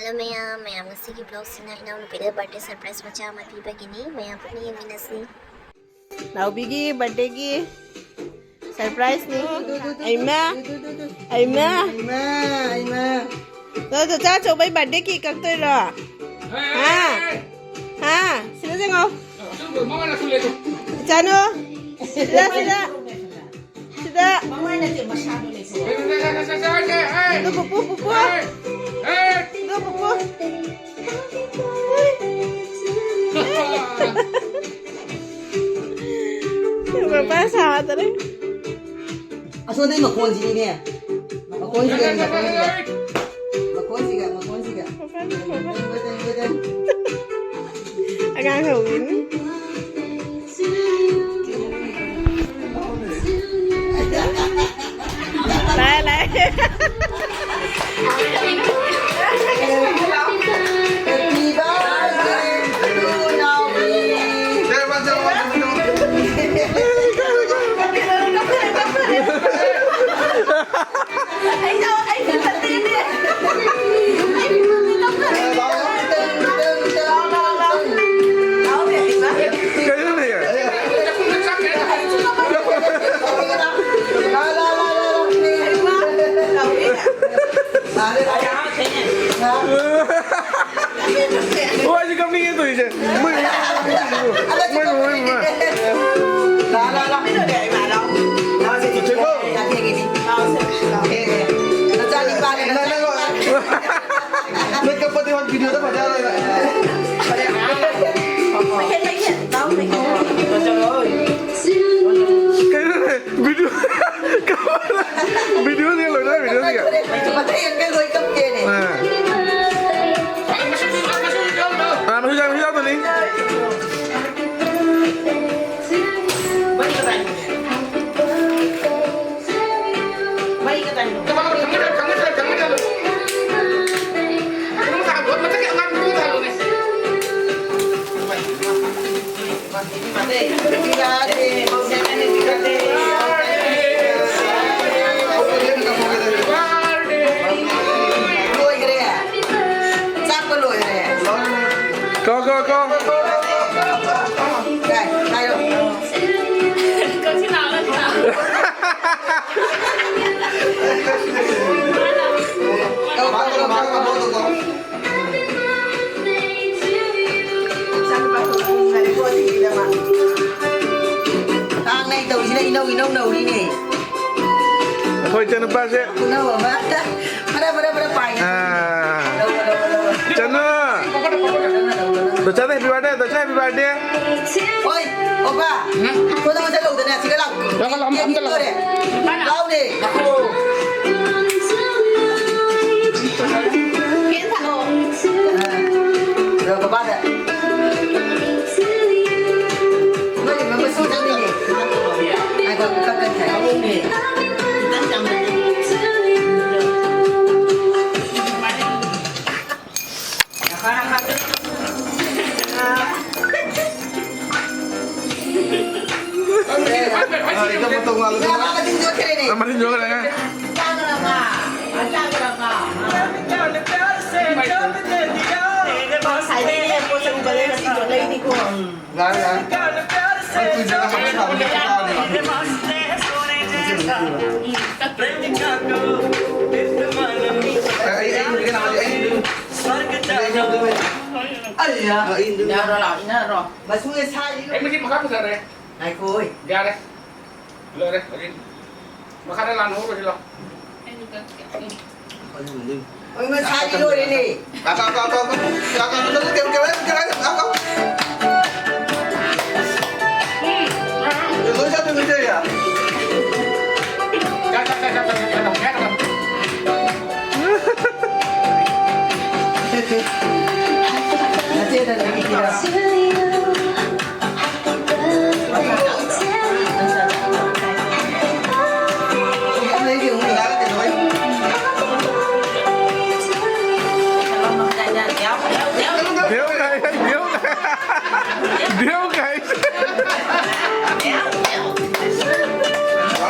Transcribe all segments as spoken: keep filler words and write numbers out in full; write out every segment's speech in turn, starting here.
Hello ꯃꯌꯥꯝ, ꯃꯌꯥꯝ ꯉꯁꯤꯒꯤ vlogꯁꯤꯅ ꯏꯅꯥꯎꯅꯨꯄꯤꯗ birthday surprise ꯃꯆꯥ ꯑꯃ ꯄꯤꯕꯒꯤꯅꯤ꯫ ꯃꯌꯥꯝ ꯄꯨꯟꯅ ꯌꯦꯡꯃꯤꯟꯅꯁꯤ꯫ ꯅꯥꯎꯕꯤꯒꯤ birthdayꯒꯤ surpriseꯅꯤ꯫ ꯑꯩꯃ, ꯑꯩꯃ꯫ ꯅꯪ ꯆꯥ ꯑꯆꯧꯕꯩ birthday cake ꯀꯛꯇꯣꯏꯔꯣ? ꯍꯥ? ꯍꯥ? ꯁꯤꯗ ꯌꯦꯡꯉꯣ꯫ ꯏꯆꯥꯅꯨ꯫ ꯁꯤꯗ, ꯁꯤꯗ꯫ ꯁꯤꯗ꯫ ꯃꯃꯥꯏ ꯅꯠꯇꯦ, ꯃꯁꯥꯗꯣ ꯂꯩꯊꯣꯛꯑꯣ꯫ ꯑꯗꯨ ꯄꯨꯄꯨ, ꯄꯨꯄꯨ꯫ ꯑꯗꯨ ꯄꯨꯄꯨ꯫ ꯃꯄꯥ ꯁꯥꯗ꯭ꯔꯦ꯫ ꯑꯁꯣꯝꯗꯩ ꯃꯈꯣꯟꯁꯤꯅꯤꯅꯦ꯫ ꯃꯈꯣꯟꯁꯤꯒ, ꯃꯈꯣꯟꯁꯤꯒ꯫ ꯃꯈꯣꯟꯁꯤꯒ, ꯃꯈꯣꯟꯁꯤꯒ꯫ ꯃꯄꯥ ꯁꯥꯗ꯭ꯔꯦ꯫ ꯑꯉꯥꯡ ꯍꯧꯒꯅꯤ꯫ ꯂꯥꯛꯑꯦ, ꯂꯥꯛꯑꯦ꯫ ꯍꯣꯏ, ꯑꯩꯁꯨ ꯀꯞꯅꯤꯡꯉꯦ ꯇꯧꯔꯤꯁꯦ꯫ ꯃꯣꯏ, ꯃꯣꯏ, ꯃꯣꯏ, ꯃꯣꯏ꯫ ꯅꯪ, ꯅꯪ, ꯅꯪ ꯀꯞꯄꯗꯤ ꯍꯣꯏ video ꯗ ꯐꯖꯔꯣꯏ꯫ ꯀꯩꯅꯣꯅꯦ? Video, video ꯁꯤꯒ ꯂꯣꯏꯅ video ꯁꯤꯒ꯫ ꯃꯊꯪ ꯑꯪꯀꯜ ꯂꯣꯏ ꯀꯞꯀꯦꯅꯦ꯫ ꯑꯥ꯫ ꯑꯥ, ꯃꯁꯤ ꯌꯥꯎ-, ꯃꯁꯤ ꯌꯥꯎꯗꯣꯏꯅꯤ꯫ ꯅꯧ ꯏꯅꯧ ꯅꯧꯔꯤꯅꯦ꯫ ꯑꯩꯈꯣꯏ ꯏꯆꯟꯅꯨꯄꯥꯁꯦ꯫ ꯈꯨꯅꯧ ꯑꯃ꯫ ꯐꯔꯦ, ꯐꯔꯦ, ꯐꯔꯦ, ꯄꯥꯏꯒꯦ꯫ ꯑꯥ꯫ ꯂꯧ, ꯂꯧ, ꯂꯧ, ꯂꯧ꯫ ꯆꯅꯨ꯫ ꯂꯧ, ꯂꯧ, ꯂꯧ, ꯂꯧ꯫ ꯗꯣꯆꯟ, happy birthday, ꯗꯣꯆꯟ, happy birthday꯫ ꯍꯣꯏ, ꯑꯣꯄꯥ꯫ ꯎꯝ? ꯁꯣꯝꯗ ꯉꯁꯥꯏ ꯂꯧꯗꯅ ꯑꯁꯤꯒ ꯂꯥꯛꯑꯣ꯫ ꯂꯥꯛꯑꯣ, ꯂꯥꯛꯑꯣ, ꯑꯝꯇ ꯂꯥꯛꯑꯣ꯫ ꯂꯣꯏꯔꯦ꯫ ꯂꯥꯎꯅꯦ꯫ ꯐꯦꯟ ꯊꯥꯔꯛꯑꯣ꯫ ꯑ, ꯕꯕꯥꯗ꯫ ꯃꯣꯏ ꯃꯃꯥ ꯁꯨ ꯆꯪꯉꯤꯅꯦ꯫ ꯉꯥꯏꯈꯣ, ꯀꯛꯀꯅꯤ ꯍꯥꯏ꯫ ꯈꯤꯇꯪ ꯆꯝꯅ꯫ ꯑ, ꯃꯇꯧ ꯃꯥꯜꯂꯦ꯫ ꯉꯥ ꯃꯇꯤꯟ ꯌꯣꯠꯈ꯭ꯔꯦꯅꯦ꯫ ꯑ, ꯃꯇꯤꯟ ꯌꯣꯠꯈ꯭ꯔꯦ꯫ ꯉꯁꯥꯏꯗꯩꯅꯦ ꯄꯣꯠ ꯆꯩ ꯄꯔꯦꯡ ꯑꯁꯤꯗꯣ ꯂꯩꯅꯤꯀꯣ꯫ ꯌꯥꯔꯦ, ꯌꯥꯔꯦ꯫ ꯅꯪ ꯀꯨꯏꯅ ꯆꯪꯉꯛꯄ ꯁꯥꯕ ꯅꯠꯇꯦ, ꯆꯥꯔꯅꯤ꯫ ꯑꯩ, ꯑꯩ, ꯑꯩ ꯏꯟꯗꯨꯒꯦ ꯅꯪ, ꯑꯩ ꯏꯟꯗꯨꯒꯦ꯫ ꯑꯩ ꯏꯟꯗꯨꯒꯦ꯫ ꯑꯩ ꯌꯥ꯫ ꯑ, ꯑꯩ ꯏꯟꯗꯨꯒꯦ꯫ ꯏꯟꯅꯔꯣ ꯂꯥꯎ, ꯏꯟꯅꯔꯣ꯫ ꯃꯆꯨꯁꯦ ꯁꯥꯏ꯫ ꯑꯩ ꯃꯁꯤ ꯃꯈꯥ ꯄꯨꯊꯔꯦ꯫ ꯉꯥꯏꯈꯣ, ꯍꯣꯏ꯫ ꯌꯥꯔꯦ꯫ ꯂꯣꯏꯔꯦ, ꯍꯧꯖꯤꯛ꯫ ꯃꯈꯥꯗ ꯂꯥꯟ ꯍꯧꯔꯨꯔꯁꯤ ꯂꯥꯎ꯫ ꯍꯣꯏ, ꯃꯁꯥꯗꯤ ꯂꯣꯏꯔꯦꯅꯦ꯫ ꯂꯥꯛ, ꯂꯥꯛ, ꯂꯥꯛ, ꯂꯥꯛ, ꯂꯥꯛ꯫ ꯂꯥꯛ, ꯂꯥꯛ, ꯂꯥꯛ, ꯂꯥꯛ, ꯂꯥꯛ꯫ ꯂꯣꯏ ꯆꯠꯇꯣꯏ ꯅꯠꯇꯦ ꯌꯥ꯫ ꯅꯆꯦꯗ ꯅꯪꯒꯤ ꯄꯤꯔꯛꯑꯣ꯫ ꯚ꯭ꯌꯨ ꯀꯥꯏ, ꯚ꯭ꯌꯨ ꯀꯥꯏ꯫ ꯚ꯭ꯌꯨ ꯀꯥꯏ꯫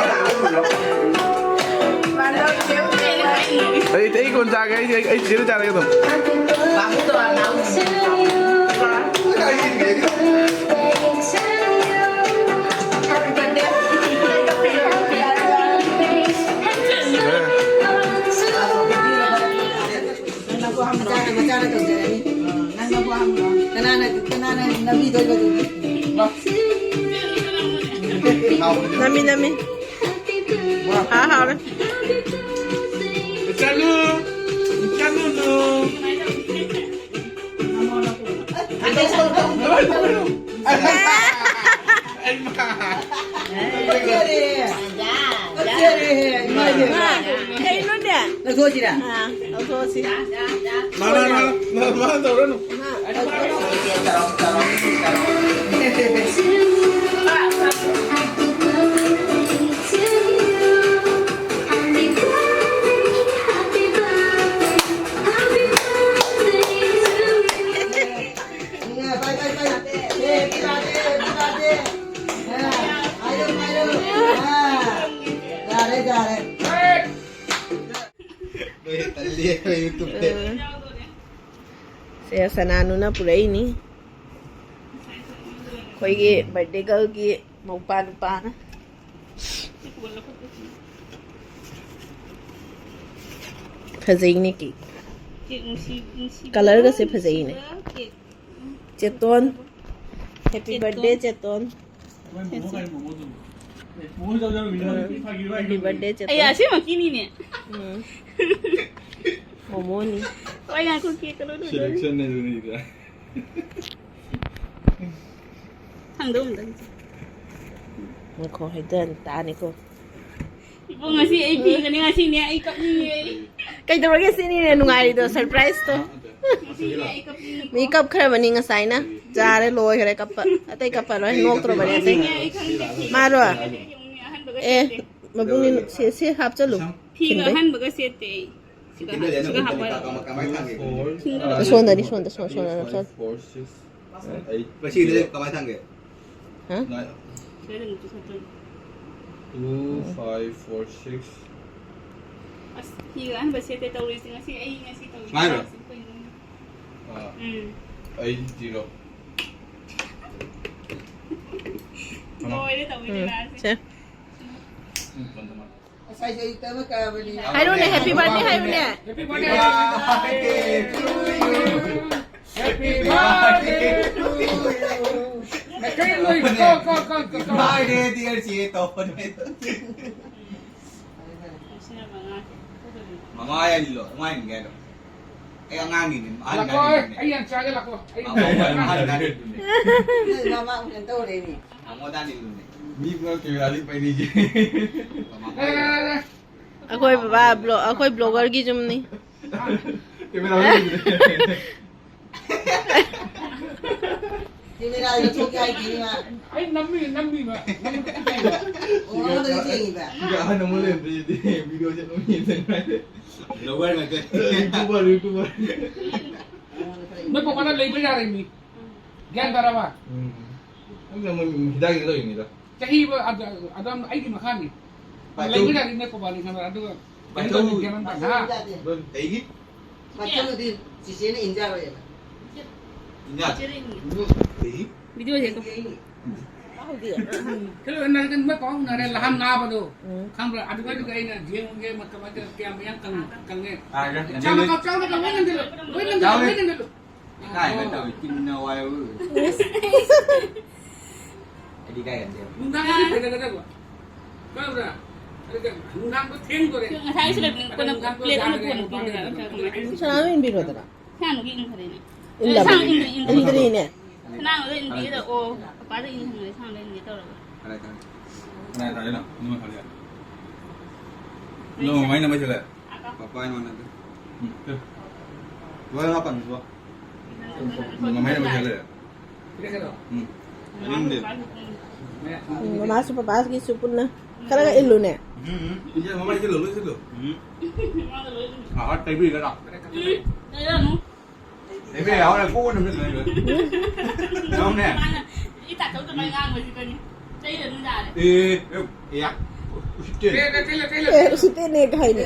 ꯑꯩ, ꯑꯩ ꯀꯣꯟ ꯆꯥꯒꯦ, ꯑꯩ, ꯑꯩ, ꯑꯩ ꯆꯦꯗ ꯆꯥꯔꯒꯦ ꯑꯗꯨꯝ꯫ ꯃꯆꯥꯅ, ꯃꯆꯥꯅ ꯇꯧꯖꯔꯅꯤ꯫ ꯀꯅꯥꯅ, ꯀꯅꯥꯅ ꯅꯝꯕꯤꯗꯣꯏꯕ ꯑꯗꯨꯗꯤ? ꯅꯝꯃꯤ, ꯅꯝꯃꯤ꯫ ꯍꯥꯎ, ꯍꯥꯎꯔꯦ꯫ ꯆꯠꯂꯨ꯫ ꯆꯠꯂꯨꯅꯨ꯫ ꯑꯩ ꯃꯥ꯫ ꯐꯖꯔꯦ꯫ ꯐꯖꯔꯦ꯫ ꯏꯃꯥꯏ ꯄꯦꯝꯃ꯫ ꯃꯥ, ꯀꯩꯅꯣꯅꯦ? ꯂꯧꯊꯣꯛꯑꯁꯤꯔꯥ? ꯑꯥ, ꯂꯧꯊꯣꯛꯑꯁꯤ꯫ ꯃꯥ, ꯃꯥ, ꯃꯥ, ꯃꯥ, ꯃꯥ ꯇꯧꯔꯅꯨ꯫ ꯌꯥꯔꯦ, ꯌꯥꯔꯦ꯫ ꯂꯣꯏꯔꯦ, ꯇꯜꯂꯦ, ꯑꯩꯈꯣꯏ YouTube ꯇ꯫ ꯎꯝ꯫ ꯁꯦ, ꯁꯅꯥꯅꯨꯅ ꯄꯨꯔꯛꯏꯅꯤ꯫ ꯑꯩꯈꯣꯏꯒꯤ birthday girl ꯒꯤ ꯃꯧꯄꯥ ꯅꯨꯄꯥꯅ꯫ ꯐꯖꯩꯅꯦ cake꯫ Colour ꯒꯁꯦ ꯐꯖꯩꯅꯦ꯫ ꯆꯦꯇꯣꯟ꯫ Happy birthday, ꯆꯦꯇꯣꯟ꯫ ꯎꯝ, happy birthday, ꯑꯩ ꯆꯦꯇꯣꯟ꯫ ꯑꯁꯦꯡꯕꯒꯤꯅꯤꯅꯦ꯫ ꯎꯝ꯫ ꯃꯣꯃꯣꯅꯤ꯫ ꯍꯣꯏ, ꯉꯥꯏꯈꯣ, cake ꯀ ꯂꯣꯏ ꯂꯣꯏꯗꯣꯔꯦ꯫ Selection ꯅꯦ ꯑꯗꯨꯅꯤꯗ꯫ ꯊꯥꯡꯗꯧ ꯑꯝꯇꯪ꯫ ꯉꯥꯏꯈꯣ, ꯍꯩꯗꯟ ꯇꯥꯅꯤꯀꯣ꯫ ꯏꯕꯨꯡ, ꯉꯁꯤ ꯑꯩ ꯄꯤꯒꯅꯤ, ꯉꯁꯤꯅꯦ ꯑꯩ ꯀꯞꯅꯤꯡꯉꯦ ꯑꯩ꯫ ꯀꯩꯗꯧꯔꯒꯦ, ꯁꯤꯅꯤꯅꯦ ꯅꯨꯡꯉꯥꯏꯔꯤꯗꯣ, surprise ꯇꯣ꯫ ꯉꯁꯤꯅꯦ ꯑꯩ ꯀꯞꯅꯤꯡꯉꯦ꯫ ꯃꯤ ꯀꯞꯈ꯭ꯔꯕꯅꯤ ꯉꯁꯥꯏꯅ꯫ ꯌꯥꯔꯦ, ꯂꯣꯏꯈ꯭ꯔꯦ ꯀꯞꯄ꯫ ꯑꯇꯩ ꯀꯞꯄꯔꯣꯏ, ꯅꯣꯛꯇ꯭ꯔꯕꯅꯦ ꯑꯇꯩ꯫ ꯉꯁꯤꯅꯦ ꯑꯩ ꯈꯪꯗꯦ ꯐꯤ꯫ ꯃꯥꯔꯣ? ꯑꯍꯟꯕꯒ ꯑꯦ, ꯁꯦꯠꯇꯦ꯫ ꯃꯕꯨꯡꯅꯤ, ꯁꯤ, ꯁꯤ ꯍꯥꯞꯆꯜꯂꯨ꯫ ꯐꯤꯒ ꯊꯤꯟꯕꯩ꯫ ꯑꯍꯟꯕꯒ ꯁꯦꯠꯇꯦ ꯑꯩ꯫ ꯁꯤꯒ ꯍꯥꯞ-, ꯁꯤꯒ ꯍꯥꯞꯄꯣ ꯍꯥꯏꯔꯣ? ꯁꯣꯝꯗꯅꯤ, ꯁꯣꯝꯗ, ꯁꯣꯝ, ꯁꯣꯝꯗ, ꯁꯣꯝ꯫ ꯉꯁꯤꯗꯤ ꯀꯃꯥꯏꯅ ꯊꯥꯡꯒꯦ? ꯍꯥ? Two, five, four, six. ꯑꯁ, ꯐꯤꯒ ꯑꯍꯟꯕ ꯁꯦꯠꯇꯦ ꯇꯧꯔꯤꯁꯦ ꯉꯁꯤ꯫ ꯑꯩ ꯉꯁꯤ ꯇꯧꯔꯤꯁꯦ ꯁꯨꯃꯥꯏꯅ? ꯀꯩꯅꯣ? ꯑꯥ, ꯎꯝ꯫ ꯑꯩ zero꯫ ꯂꯣꯏꯔꯦ ꯇꯧꯔꯤꯁꯦ ꯎꯝ, ꯂꯥꯁꯦ꯫ ꯁꯦ꯫ ꯎꯝ, ꯄꯟꯗꯃ꯫ ꯉꯁꯥꯏꯁꯨ ꯑꯌꯨꯛꯇ ꯑꯃ ꯀꯛꯑꯕꯅꯤ꯫ ꯍꯥꯏꯔꯣꯅꯦ, happy birthday ꯍꯥꯏꯔꯣꯅꯦ꯫ Happy birthday to you. Happy birthday to you. ꯀꯩ ꯂꯣꯏ? ꯀꯣ, ꯀꯣ, ꯀꯣ, ꯀꯣ, ꯀꯣ꯫ ꯍꯥꯏꯔꯦ, ꯗꯤꯌꯔ ꯁꯤ ꯇꯧꯕꯅꯦ꯫ ꯃꯃꯥ ꯌꯥꯏꯂꯣ, ꯃꯃꯥ ꯌꯥꯏꯂꯣ꯫ ꯑꯩ ꯑꯉꯥꯡꯅꯤꯅꯦ, ꯑꯍꯟ ꯂꯥꯛꯑꯣ, ꯅꯠꯇꯦꯅꯦ꯫ ꯑꯩ ꯌꯥꯝ ꯆꯥꯒꯦ, ꯂꯥꯛꯑꯣ꯫ ꯑꯩ ꯃꯃꯥ ꯌꯥꯝ ꯆꯥꯒꯦ꯫ ꯑꯍꯟ ꯅꯠꯇꯦꯅꯦ꯫ ꯅꯣꯏ ꯃꯃꯥ ꯑꯣꯏꯅ ꯇꯧꯔꯦꯅꯦ꯫ ꯃꯃꯥ ꯇꯥꯅꯤꯡꯉꯤꯅꯦ꯫ ꯃꯤ ꯄꯨꯂꯞ ꯀꯦꯃꯦꯔꯥꯗꯤ ꯄꯥꯏꯅꯩꯁꯦ꯫ ꯃꯃꯥ ꯂꯥꯛꯑꯣ, ꯂꯥꯛꯑꯣ, ꯂꯥꯛꯑꯣ꯫ ꯑꯩꯈꯣꯏ ꯕꯕꯥ ꯕ꯭ꯂꯣ-, ꯑꯩꯈꯣꯏ ꯕ꯭ꯂꯣꯒꯔꯒꯤ ꯌꯨꯝꯅꯤ꯫ ꯀꯦꯃꯦꯔꯥ ꯂꯩꯇ꯭ꯔꯦ꯫ ꯀꯦꯃꯦꯔꯥ ꯂꯧꯊꯣꯛꯀꯦ ꯍꯥꯏꯗꯦꯅꯦ ꯃꯥ꯫ ꯑꯩ ꯅꯝꯃꯤ, ꯅꯝꯃꯤꯕ꯫ ꯑꯣ, ꯅꯉꯣꯟꯗ ꯌꯦꯡꯉꯤꯕ? ꯁꯤꯒ ꯑꯍꯟ ꯑꯃ ꯂꯩꯔꯝꯗ꯭ꯔꯤꯁꯤꯗꯤ ꯚꯤꯗꯤꯑꯣꯁꯦ ꯑꯗꯨꯝ ꯌꯦꯡꯖꯅꯤꯡꯉꯥꯏ꯫ ꯕ꯭ꯂꯣꯒꯔ ꯉꯥꯛꯇ꯫ YouTuber, YouTuber. ꯅꯣꯏ ꯄꯄꯥꯅ ꯂꯩꯕ ꯌꯥꯔꯦ ꯃꯤ꯫ ꯒ꯭ꯌꯥꯟ ꯇꯥꯔꯕ? ꯎꯝ꯫ ꯈꯪꯗꯦ, ꯃꯣꯏ ꯍꯤꯗꯥꯛꯀꯤ ꯇꯧꯔꯤꯅꯤꯗ꯫ ꯆꯍꯤ ꯑꯗ-, ꯑꯗꯨꯝ ꯑꯩꯒꯤ ꯃꯈꯥꯅꯤ꯫ ꯄꯥꯏꯊꯧ꯫ ꯂꯩꯕ ꯌꯥꯔꯦ ꯅꯣꯏ ꯄꯄꯥꯅꯤ ꯈꯪꯕ꯭ꯔꯥ? ꯑꯗꯨꯒ ꯄꯥꯏꯊꯧ꯫ ꯒ꯭ꯌꯥꯟ ꯇꯥꯗꯦ꯫ ꯍꯥ? ꯀꯩꯒꯤ? ꯃꯆꯜꯗꯨꯗꯤ ꯆꯤꯆꯦꯅ ꯏꯟꯖꯔꯣꯏꯕ꯫ ꯏꯟꯖ-꯫ ꯏꯟꯖꯔꯤꯅꯤ꯫ ꯎꯝ꯫ ꯀꯩꯒꯤ? ꯚꯤꯗꯤꯑꯣꯁꯦ ꯀꯛ-꯫ ꯀꯩꯒꯤ? ꯀꯩꯅꯣ, ꯅꯪ ꯃꯣꯏ ꯄꯥꯎ ꯎꯅꯔꯦ, ꯂꯍꯥꯟ ꯅꯥꯕꯗꯣ꯫ ꯎꯝ꯫ ꯈꯪꯕ꯭ꯔꯥ? ꯑꯗꯨꯒ, ꯑꯗꯨꯒ ꯑꯩꯅ ꯌꯦꯡꯉꯨꯒꯦ, ꯃꯇꯝ ꯑꯗꯨ ꯀꯌꯥꯝ ꯌꯥꯝ ꯀꯪꯉꯦ, ꯀꯪꯉꯦ꯫ ꯑꯥ, ꯌꯥꯝ ꯆꯥꯕ ꯀꯪꯉꯦ꯫ ꯀꯞ-, ꯆꯥꯕ ꯀꯞ-, ꯂꯣꯏ ꯅꯝꯖꯜꯂꯣ, ꯂꯣꯏ ꯅꯝꯖꯜꯂꯣ, ꯆꯥꯕ ꯂꯣꯏ ꯅꯝꯖꯜꯂꯣ꯫ ꯏꯀꯥꯏ ꯃꯇꯧ ꯏꯆꯤꯟ ꯏꯅꯥꯎ ꯍꯥꯏꯕ꯫ ꯑꯩꯗꯤ ꯏꯀꯥꯏꯒꯟꯗꯦꯕ꯫ ꯅꯨꯡꯗꯥꯡꯗꯗꯤ ꯀꯩꯗꯧꯒꯗꯕ? ꯈꯪꯕ꯭ꯔꯥ? ꯑꯗꯨꯒ ꯅꯨꯡꯗꯥꯡꯗꯣ ꯊꯦꯡꯗꯣꯔꯦ꯫ ꯉꯁꯥꯏꯒꯤ ꯁꯤꯗ ꯀꯣꯟꯅ ꯑꯗꯨ ꯅꯨꯡꯗꯥꯡꯗꯣ plate ꯑꯃ ꯌꯥꯗ꯭ꯔꯦ, ꯄꯨꯔꯛꯑꯣ, ꯅꯨꯡꯗꯥꯡꯗꯣ plate ꯑꯃ꯫ ꯌꯥꯗ꯭ꯔꯦ꯫ ꯁꯅꯥꯗꯣ ꯏꯟꯕꯤꯔꯣꯗꯅ꯫ ꯁꯅꯥꯗꯣ ꯏꯟꯈ꯭ꯔꯦꯅꯦ꯫ ꯏꯜꯂꯕꯅꯤ꯫ ꯁꯅꯥꯗꯣ ꯏꯟꯗ꯭ꯔꯤ, ꯏꯟꯗ꯭ꯔꯤ꯫ ꯏꯟꯗ꯭ꯔꯤꯅꯦ꯫ ꯁꯅꯥꯗꯣ ꯏꯟꯕꯤꯒꯗ-, ꯑꯣ, ꯄꯄꯥꯗ ꯏꯟꯍꯟꯈ꯭ꯔꯦ, ꯁꯅꯥꯗꯣ ꯏꯟꯒꯦ ꯇꯧꯔꯒ꯫ ꯐꯔꯦ, ꯐꯔꯦ꯫ ꯀꯅꯥ ꯇꯥꯔꯤꯅꯣ? ꯏꯃꯥ ꯇꯥꯔꯤꯔꯣ? ꯅꯪ ꯃꯃꯥꯏꯅ ꯃꯩ ꯆꯠꯂꯦ? ꯄꯄꯥ ꯏꯃꯥꯟꯅꯕꯤ꯫ ꯎꯝ, ꯁꯦ꯫ ꯂꯣꯏ ꯍꯥꯞꯄꯅꯤꯀꯣ꯫ ꯎꯝ, ꯃꯃꯥꯏꯅ ꯃꯩ ꯆꯠꯂꯦ? ꯎꯝ꯫ ꯆꯥꯅꯤꯡꯗꯦ꯫ ꯎꯝ, ꯃꯃꯥꯁꯨ ꯄꯄꯥꯒꯤꯁꯨ ꯄꯨꯟꯅ ꯈꯔꯒ ꯏꯜꯂꯨꯅꯦ꯫ ꯎꯝ, ꯎꯝ꯫ ꯏꯆꯦ, ꯃꯃꯥꯏ ꯁꯤꯜꯂꯣ, ꯂꯣꯏ ꯁꯤꯜꯂꯣ꯫ ꯎꯝ꯫ ꯑꯍꯥ, ꯇꯩꯕꯤꯒꯗ꯭ꯔꯥ? ꯎꯝ, ꯇꯩꯔꯅꯨ꯫ ꯇꯩꯕꯤ ꯌꯥꯎꯔꯦ, ꯀꯣꯟꯅ ꯁꯤꯜꯂꯣ꯫ ꯌꯥꯎꯅꯦ꯫ ꯃꯥꯅ ꯏ ꯇꯥꯊꯣꯛꯇ ꯃꯩ ꯉꯥꯡꯕꯁꯤꯗꯅꯤ꯫ ꯇꯩꯔꯅꯨ ꯌꯥꯔꯦ꯫ ꯑꯦ, ꯑꯦ, ꯑꯦ, ꯌꯥ꯫ ꯎꯁꯤꯠꯇꯦ꯫ ꯑꯦ, ꯅꯠꯇꯦ, ꯅꯠꯇꯦ, ꯅꯠꯇꯦ꯫ ꯑꯦ, ꯎꯁꯤꯠꯇꯦꯅꯦ ꯀꯥꯏꯅ꯫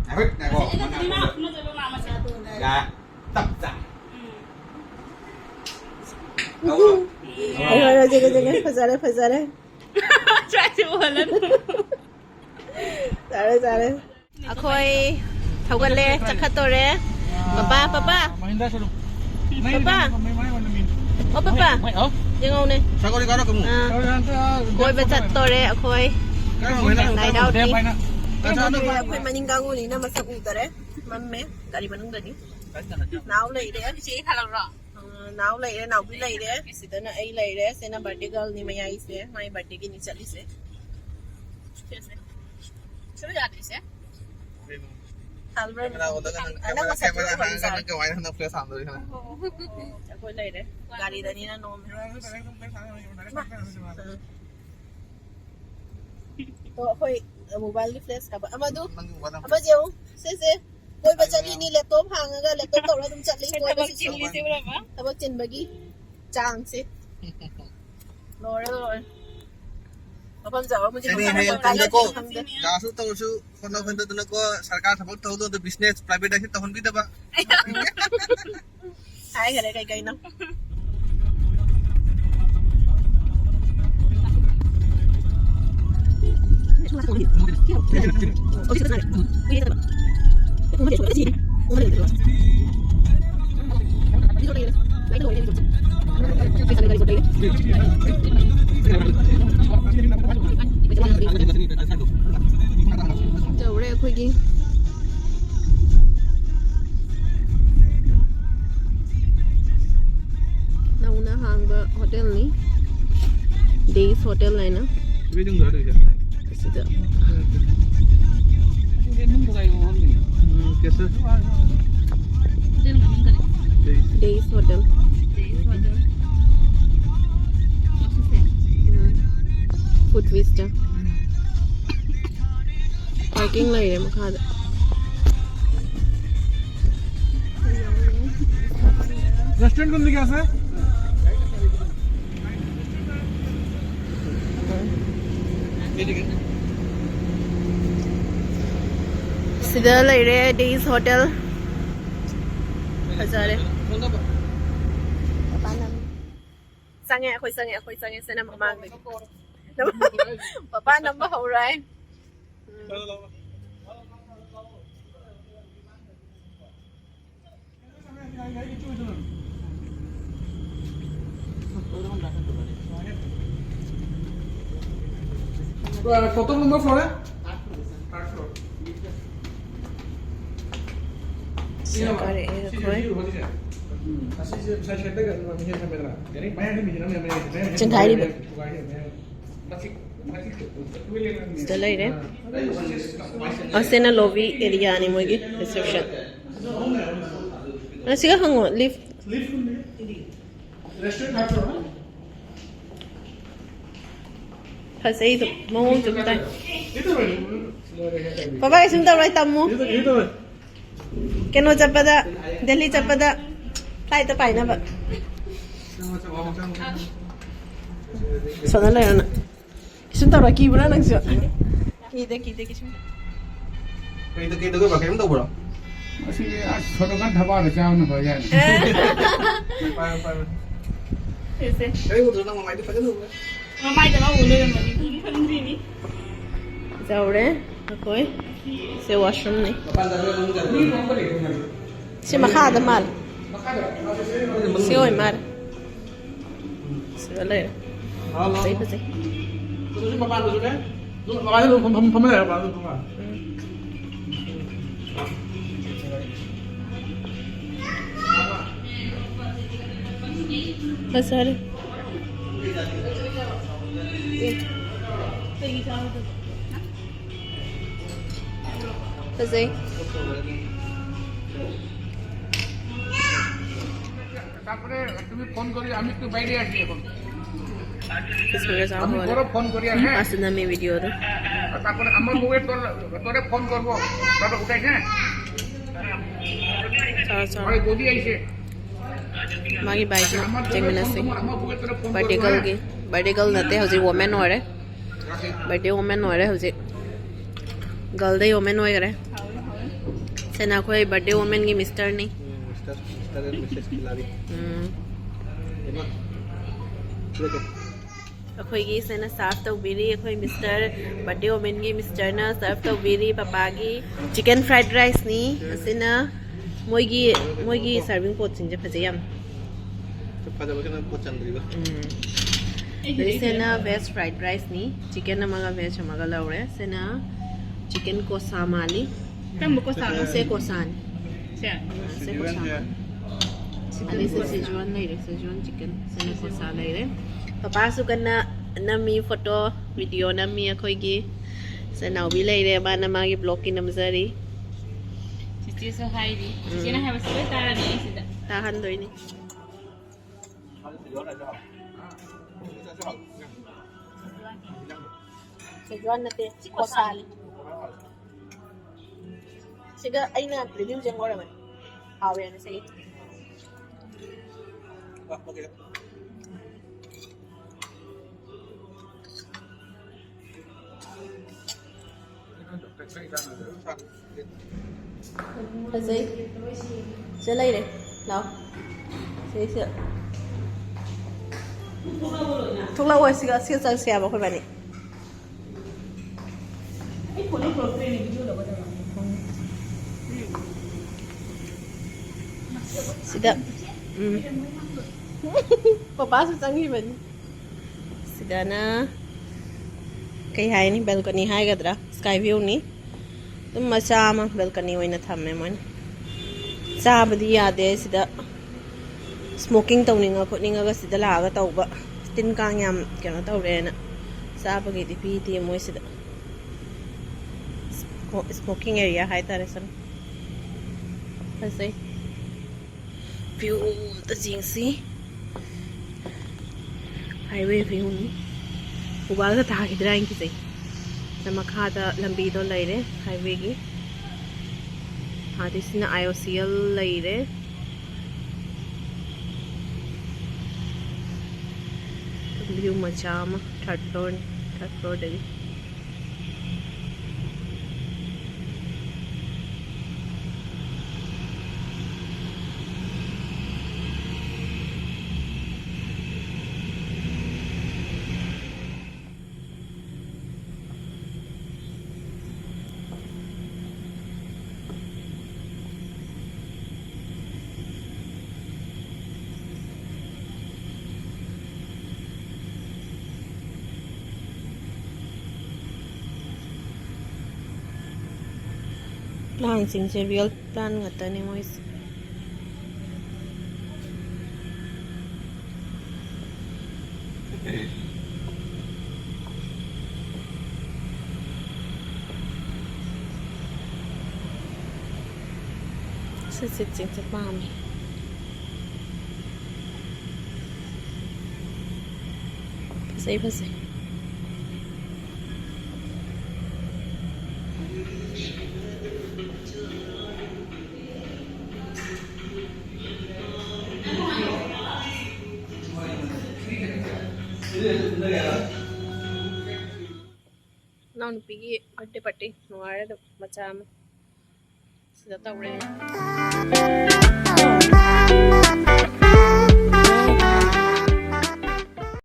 ꯍꯥꯏꯐꯦꯠ ꯉꯥꯏꯈꯣ, ꯑꯁꯤ ꯑꯩꯅ ꯃꯅꯥ ꯇꯧꯔꯤꯃ ꯀꯣꯜꯂꯦ꯫ ꯐꯨꯅꯗꯣꯏꯕ ꯃꯥ ꯃꯁꯦ꯫ ꯌꯥ, ꯇꯞ ꯇꯥꯏ꯫ ꯎꯝ꯫ ꯇꯧꯔꯣ꯫ ꯍꯣꯏ, ꯍꯣꯏ, ꯍꯣꯏ, ꯖꯒꯦ, ꯖꯒꯦ, ꯐꯖꯔꯦ, ꯐꯖꯔꯦ꯫ ꯁ꯭ꯋꯥꯏꯁꯦ ꯎꯍꯜꯂꯅꯨ꯫ ꯆꯥꯔꯦ, ꯆꯥꯔꯦ꯫ ꯑꯩꯈꯣꯏ ꯊꯧꯒꯠꯂꯦ, ꯆꯠꯈꯠꯇꯣꯔꯦ꯫ Papa, papa. ꯃꯍꯤꯟꯗ꯭ꯔꯥ ꯁꯣꯔꯨꯝ꯫ ꯄꯄꯥ꯫ ꯃꯩ, ꯃꯩ, ꯃꯩ, ꯃꯩ, ꯃꯩ꯫ ꯑꯣ, ꯄꯄꯥ꯫ ꯃꯩ, ꯃꯩ, ꯑꯣ꯫ ꯌꯦꯡꯍꯧꯅꯦ꯫ ꯁꯒꯣꯜ ꯀꯥꯔꯣ ꯀꯃꯨ? ꯑꯥ꯫ ꯀꯣꯏꯕ ꯆꯠꯇꯣꯔꯦ ꯑꯩꯈꯣꯏ꯫ ꯀꯥꯔꯣ ꯍꯣꯏꯅ꯫ ꯂꯥꯏ ꯍꯔꯥꯎꯗ꯭ꯔꯤ꯫ ꯀꯥꯔꯣ ꯍꯣꯏꯅ꯫ ꯑꯩꯈꯣꯏ ꯃꯅꯤꯡ ꯀꯥꯡꯕꯨꯅꯤꯅ ꯃꯁꯛ ꯎꯗꯔꯦ꯫ ꯃꯝꯃꯦ꯫ ꯒꯥꯔꯤ ꯃꯅꯨꯡꯗꯅꯤ꯫ ꯅꯥꯎ ꯂꯩꯔꯦ꯫ ꯆꯦ ꯈꯜꯂꯛꯔꯣ? ꯑꯥ, ꯅꯥꯎ ꯂꯩꯔꯦ, ꯅꯥꯎꯕꯤ ꯂꯩꯔꯦ꯫ ꯁꯤꯗꯅ ꯑꯩ ꯂꯩꯔꯦ꯫ ꯁꯤꯅ ꯕꯥꯔꯗꯦ ꯒꯔꯜꯅꯤ ꯃꯌꯥꯏꯁꯦ꯫ ꯃꯥꯏ ꯕꯥꯔꯗꯦꯒꯤꯅꯤ ꯆꯠꯂꯤꯁꯦ꯫ ꯁꯤꯁꯦ꯫ ꯁꯤꯗ ꯌꯥꯗ꯭ꯔꯤꯁꯦ꯫ ꯍꯥꯜꯕ꯭ꯔꯥ? ꯀꯦꯃꯦꯔꯥ ꯑꯣꯜꯂꯒ ꯅꯪ, ꯑꯅꯧꯕ ꯀꯦꯃꯦꯔꯥ, ꯁꯦꯠꯇꯣꯛꯑꯒ ꯀꯦꯃꯦꯔꯥ ꯍꯥꯡꯉꯒ ꯁꯥꯔꯦ꯫ ꯅꯪ ꯀꯃꯥꯏꯅ ꯍꯟꯗꯛ ꯐ꯭ꯂꯦꯁ ꯍꯥꯡꯗꯣꯔꯤꯅꯣ? ꯑꯩꯈꯣꯏ ꯂꯩꯔꯦ꯫ ꯒꯥꯔꯤꯗꯅꯤꯅ ꯅꯣꯝꯃꯦ꯫ ꯏꯃꯥ꯫ ꯑꯗꯣ ꯑꯩꯈꯣꯏ ꯃꯣꯕꯥꯏꯜꯒꯤ ꯐ꯭ꯂꯦꯁ ꯀꯥꯞꯄ꯫ ꯑꯃꯗꯨ, ꯅꯪꯒꯤ ꯃꯣꯕꯥꯏꯜ ꯅꯝꯕꯔ꯫ ꯑꯃꯁꯦ ꯌꯦꯡꯉꯨ꯫ ꯁꯤꯁꯦ ꯀꯣꯏꯕ ꯆꯠꯂꯤꯅꯤ, ꯂꯦꯞꯇꯣꯞ ꯍꯥꯡꯉꯒ ꯂꯦꯞꯇꯣꯞ ꯇꯧꯔ ꯑꯗꯨꯝ ꯆꯠꯂꯤ ꯀꯣꯏꯕꯁꯤꯁꯨ꯫ ꯊꯕꯛ ꯆꯤꯜꯂꯤꯁꯦ ꯎꯔꯕ? ꯊꯕꯛ ꯆꯤꯟꯕꯒꯤ ꯆꯥꯡꯁꯦ꯫ ꯂꯣꯏꯔꯦ, ꯂꯣꯏꯔꯦ꯫ ꯃꯐꯝ ꯆꯥꯕ ꯑꯃ ꯁꯤꯗꯤ ꯍꯌꯦꯡ ꯀꯥꯏꯗ ꯇꯧꯔꯁꯨ ꯈꯪꯗꯦ꯫ ꯀ꯭ꯂꯥꯁꯁꯨ ꯇꯧꯔꯁꯨ ꯍꯣꯠꯅ ꯍꯣꯠꯅꯗꯅꯀꯣ, ꯁꯔꯀꯥꯔ ꯊꯕꯛ ꯇꯧꯍꯧꯗꯕꯗ ꯕꯤꯖꯤꯅꯦꯁ ꯄ꯭ꯔꯥꯏꯚꯦꯠ ꯍꯥꯏꯁꯦ ꯇꯧꯍꯟꯕꯤꯗꯕ꯫ ꯍꯥꯏꯈꯔꯦ ꯀꯩ ꯀꯩꯅꯣ꯫ ꯇꯧꯔꯦ ꯑꯩꯈꯣꯏꯒꯤ ꯅꯧꯅ ꯍꯥꯡꯕ ꯍꯣꯇꯦꯜꯅꯤ, ꯗꯦꯁ ꯍꯣꯇꯦꯜ ꯍꯥꯏꯅ꯫ ꯑꯁꯤꯗ ꯎꯝ, ꯀꯦꯁꯔ꯫ ꯗꯦꯁ ꯍꯣꯇꯦꯜ꯫ ꯎꯝ꯫ Food feast. ꯄꯥꯔꯀꯤꯡ ꯂꯩꯔꯦ ꯃꯈꯥꯗ꯫ ꯔꯦꯁꯇꯨꯔꯦꯟ ꯀꯨꯝꯗꯤ ꯀꯌꯥ ꯁꯦ? ꯁꯤꯗ ꯂꯩꯔꯦ ꯗꯦꯁ ꯍꯣꯇꯦꯜ꯫ ꯐꯖꯔꯦ꯫ ꯆꯪꯉꯦ, ꯑꯩꯈꯣꯏ ꯆꯪꯉꯦ, ꯑꯩꯈꯣꯏ ꯆꯪꯉꯦ꯫ ꯁꯤꯅ ꯃꯃꯥꯡꯗꯒꯤ꯫ ꯄꯄꯥ ꯅꯝꯕ ꯍꯧꯔꯦ꯫ ꯎꯝ꯫ Photo number four, eh? Third floor. ꯁꯤ ꯀꯥꯔꯛꯑꯦ ꯑꯩꯈꯣꯏ꯫ ꯑꯁꯤꯁꯦ ꯉꯁꯥꯏ ꯁꯦꯠꯇꯒ ꯑꯗꯨꯝ ꯃꯤꯁꯦ ꯊꯝꯃꯦꯗꯅ꯫ ꯃꯌꯥꯡꯒꯤ ꯃꯤꯁꯤꯅ ꯃꯌꯥꯝ ꯂꯩꯔꯦ꯫ ꯆꯤꯡꯈꯥꯏꯔꯤꯕ꯫ ꯁꯤꯗ ꯂꯩꯔꯦ꯫ ꯑꯁꯤꯅ ꯂꯣꯕꯤ ꯑꯦꯔꯤꯌꯥꯅꯤ ꯃꯣꯏꯒꯤ ꯔꯤꯁꯦꯞꯁꯟ꯫ ꯑꯁꯤꯒ ꯍꯪꯉꯣ, ꯂꯤꯐ꯫ ꯐꯖꯩꯗꯣ, ꯃꯑꯣꯡꯁꯨ ꯑꯗꯨꯝ ꯇꯥꯏ꯫ ꯄꯄꯥ ꯀꯩꯁꯨꯝ ꯇꯧꯔꯣꯏ, ꯇꯝꯃꯨ꯫ ꯀꯩꯅꯣ ꯆꯠꯄꯗ, ꯗꯦꯜꯂꯤ ꯆꯠꯄꯗ ꯐ꯭ꯂꯥꯏꯠꯇ ꯄꯥꯏꯅꯕ꯫ ꯁꯣꯗ ꯂꯩꯔꯅ꯫ ꯀꯩꯁꯨꯝ ꯇꯧꯔꯣꯏ, ꯀꯤꯕ꯭ꯔꯥ ꯅꯪꯁꯨ? ꯀꯤꯗꯦ, ꯀꯤꯗꯦ, ꯀꯩꯁꯨꯝ꯫ ꯀꯩꯗ-, ꯀꯩꯗꯧꯒꯦꯕ? ꯀꯩꯅꯣꯝ ꯇꯧꯕ꯭ꯔꯣ? ꯃꯁꯤꯗꯤ ꯑꯁ ꯁꯣꯗꯣꯀꯥꯟ ꯊꯕꯥꯗ ꯆꯥꯕꯅ ꯐꯖꯥꯠꯅꯤ꯫ ꯄꯥꯏꯌꯨ, ꯄꯥꯏꯌꯨ꯫ ꯁꯦ, ꯁꯦ꯫ ꯀꯔꯤ ꯎꯗ꯭ꯔꯣ ꯅꯪ ꯃꯃꯥꯏꯗꯣ ꯐꯖꯅ ꯎꯕ꯭ꯔꯥ? ꯃꯃꯥꯏꯗ ꯂꯧ ꯎ ꯂꯩꯔꯝꯃꯅꯤ, ꯎ ꯐꯪꯗ꯭ꯔꯤꯅꯤ꯫ ꯌꯧꯔꯦ ꯑꯩꯈꯣꯏ꯫ ꯁꯦ ꯋꯥꯁꯔꯨꯝꯅꯤ꯫ ꯃꯄꯥꯟꯗ ꯑꯗꯨꯝ ꯆꯠꯂꯣ꯫ ꯁꯤ ꯃꯈꯥꯗ ꯃꯥꯜꯂꯦ꯫ ꯁꯤ ꯑꯣꯏ ꯃꯥꯜꯂꯦ꯫ ꯁꯤꯗ ꯂꯩꯔꯦ꯫ ꯐꯖꯩ, ꯐꯖꯩ꯫ ꯑꯗꯨꯁꯨ ꯃꯄꯥꯟꯗꯁꯨꯅꯦ꯫ ꯑꯗꯨꯝ ꯃꯄꯥꯟꯗ ꯑꯗꯨꯝ ꯐꯝ-, ꯐꯝ-, ꯐꯝꯃ ꯂꯩꯔꯣ, ꯃꯄꯥꯟꯗ ꯑꯗꯨꯝ ꯐꯝꯃ꯫ ꯎꯝ꯫ ꯐꯖꯔꯦ꯫ ꯐꯖꯩ꯫ তারপরে তুমি ফোন করি, আমি একটু বাইরে আছি এখন। This is আমি বড় ফোন করি আর, হ্যাঁ। Asina mi video do. তারপরে আমার বউয়ের তোর, তোরে ফোন করবো, তারপর উঠাইস, হ্যাঁ। Chao, chao. ঘরে বৌদি আইছে। Magi bike na, আমার বউয়ের ফোন করবো, আমার বউয়ের তোরে ফোন করবো, হ্যাঁ। Birthday girl nate, hojik woman ore. Birthday woman ꯑꯣꯏꯔꯦ ꯍꯧꯖꯤꯛ꯫ Girl ꯗꯩ woman ꯑꯣꯏꯈꯔꯦ꯫ ꯁꯤꯅ ꯑꯩꯈꯣꯏ birthday woman ꯒꯤ mister ꯅꯤ꯫ ꯎꯝ, mister, mister and missus ꯈꯤꯂꯥꯔꯤ꯫ ꯎꯝ꯫ ꯏꯃꯥ, ꯁꯤꯗ ꯀꯩ? ꯑꯩꯈꯣꯏꯒꯤ ꯁꯤꯅ serve ꯇꯧꯕꯤꯔꯤ, ꯑꯩꯈꯣꯏ mister, birthday woman ꯒꯤ mister ꯅ serve ꯇꯧꯕꯤꯔꯤ ꯄꯄꯥꯒꯤ chicken fried rice ꯅꯤ꯫ ꯑꯁꯤꯅ ꯃꯣꯏꯒꯤ, ꯃꯣꯏꯒꯤ serving pot ꯁꯤꯡꯁꯦ ꯐꯖꯩ ꯌꯥꯝ꯫ ꯐꯖꯕ ꯈꯤꯇꯪ ꯄꯣꯠ ꯆꯟꯗ꯭ꯔꯤꯕ꯫ ꯎꯝ꯫ ꯑꯗꯩ ꯁꯤꯅ veg fried rice ꯅꯤ, chicken ꯑꯃꯒ veg ꯑꯃꯒ ꯂꯧꯔꯦ꯫ ꯁꯤꯅ chicken ꯀꯣꯁꯥ ꯃꯥꯜꯂꯤ꯫ ꯀꯔꯝꯕ ꯀꯣꯁꯥꯅꯣ? ꯁꯦ ꯀꯣꯁꯥꯅꯤ꯫ ꯁꯦ? ꯑꯥ, ꯁꯦ ꯀꯣꯁꯥ ꯃꯥꯜꯂꯤ꯫ ꯑꯗꯩ ꯁꯤ Szechuan ꯂꯩꯔꯦ, Szechuan chicken꯫ ꯁꯤꯅ ꯀꯣꯁꯥ ꯂꯩꯔꯦ꯫ ꯄꯄꯥꯁꯨ ꯀꯟꯅ ꯅꯝꯃꯤ, photo video ꯅꯝꯃꯤ ꯑꯩꯈꯣꯏꯒꯤ꯫ ꯁꯦ ꯅꯥꯎꯕꯤ ꯂꯩꯔꯦ, ꯃꯥꯅ ꯃꯥꯒꯤ vlogꯀꯤ ꯅꯝꯖꯔꯤ꯫ ꯆꯤꯆꯦꯁꯨ ꯍꯥꯏꯔꯤ꯫ ꯎꯝ꯫ ꯆꯤꯆꯦꯅ ꯍꯥꯏꯕꯁꯤ ꯂꯣꯏ ꯇꯥꯔꯅꯤ ꯑꯩ ꯁꯤꯗ꯫ ꯇꯥꯍꯟꯗꯣꯏꯅꯤ꯫ Szechuan ꯅꯠꯇꯦ, ꯀꯣꯁꯥꯅꯤ꯫ ꯁꯤꯒ ꯑꯩꯅ review ꯌꯦꯡꯉꯨꯔꯕꯅꯤ꯫ ꯍꯥꯎꯋꯦꯅ ꯁꯤ꯫ ꯐꯖꯩ꯫ ꯁꯤꯗ ꯂꯩꯔꯦ꯫ ꯂꯥꯎ꯫ ꯁꯤꯁꯦ꯫ ꯊꯣꯛꯂꯛꯑꯣ, ꯁꯤꯒ, ꯁꯤꯒ ꯆꯪꯁꯦ ꯍꯥꯏꯕ ꯑꯩꯈꯣꯏꯕꯥꯅꯤ꯫ ꯁꯤꯗ꯫ ꯎꯝ꯫ ꯄꯄꯥꯁꯨ ꯆꯪꯈꯤꯕꯅꯤ꯫ ꯁꯤꯗꯅ ꯀꯩ ꯍꯥꯏꯅꯤ, balcony ꯍꯥꯏꯒꯗ꯭ꯔꯥ, sky viewꯅꯤ꯫ ꯑꯗꯨꯝ ꯃꯆꯥ ꯑꯃ balcony ꯑꯣꯏꯅ ꯊꯝꯃꯦ ꯃꯣꯏꯅ꯫ ꯆꯥꯕꯗꯤ ꯌꯥꯗꯦ ꯁꯤꯗ, smoking ꯇꯧꯅꯤꯡꯉ ꯈꯣꯠꯅꯤꯡꯉꯒ ꯁꯤꯗ ꯂꯥꯛꯑꯒ ꯇꯧꯕ꯫ ꯇꯤꯟ ꯀꯥꯡ ꯌꯥꯝ ꯀꯩꯅꯣ ꯇꯧꯔꯦꯅ ꯆꯥꯕꯒꯤꯗꯤ ꯄꯤꯗꯦ ꯃꯣꯏꯁꯤꯗ꯫ Smoking area ꯍꯥꯏꯇꯥꯔꯦ ꯁꯨꯝ꯫ ꯐꯖꯩ꯫ View ꯑꯝꯇ ꯌꯦꯡꯁꯤ꯫ Highway viewꯅꯤ꯫ ꯎꯕꯥꯜꯒ ꯇꯥꯈꯤꯗ꯭ꯔꯥ ꯍꯥꯏꯅ ꯀꯤꯖꯩ꯫ ꯁꯤꯗ ꯃꯈꯥꯗ ꯂꯝꯕꯤꯗꯣ ꯂꯩꯔꯦ highwayꯒꯤ꯫ ꯑꯗꯩ ꯁꯤꯅ IOCL ꯂꯩꯔꯦ꯫ View ꯃꯆꯥ ꯑꯃ third floor, third floorꯗꯒꯤ꯫ Plantꯁꯤꯡꯁꯦ real plant ꯉꯥꯛꯇꯅꯦ ꯃꯣꯏꯁꯦ꯫ ꯁꯤ seedꯁꯤꯡꯁꯦ ꯄꯥꯝꯃꯦ꯫ ꯐꯖꯩ, ꯐꯖꯩ꯫ ꯏꯅꯥꯎꯅꯨꯄꯤꯒꯤ birthday party ꯅꯨꯡꯉꯥꯏꯔꯦ ꯑꯗꯨꯝ, ꯃꯆꯥ ꯑꯃ ꯁꯤꯗ ꯇꯧꯔꯦ꯫